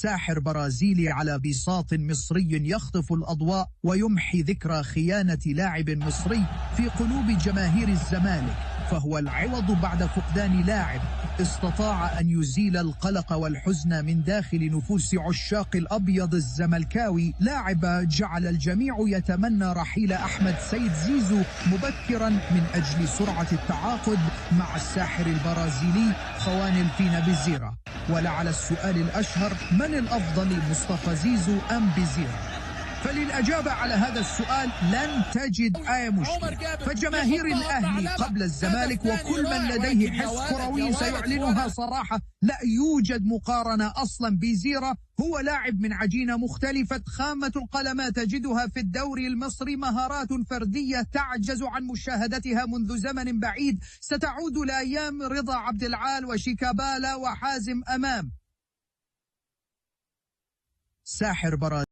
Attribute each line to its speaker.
Speaker 1: ساحر برازيلي على بساط مصري يخطف الأضواء ويمحي ذكرى خيانة لاعب مصري في قلوب جماهير الزمالك، فهو العوض بعد فقدان لاعب استطاع أن يزيل القلق والحزن من داخل نفوس عشاق الأبيض الزملكاوي. لاعب جعل الجميع يتمنى رحيل أحمد سيد زيزو مبكرا من أجل سرعة التعاقد مع الساحر البرازيلي خوان الفينا بيزيرا. ولعل السؤال الأشهر: من الأفضل، مصطفى زيزو أم بيزيرا؟ فللأجابة على هذا السؤال لن تجد أي مشكلة، فجماهير الأهلي قبل الزمالك وكل من لديه حس كروي سيعلنها صراحة: لا يوجد مقارنة أصلا. بيزيرا هو لاعب من عجينة مختلفة، خامة القلمات تجدها في الدوري المصري، مهارات فردية تعجز عن مشاهدتها منذ زمن بعيد. ستعود لأيام رضا عبد العال وشيكابالا وحازم أمام. ساحر برازيل.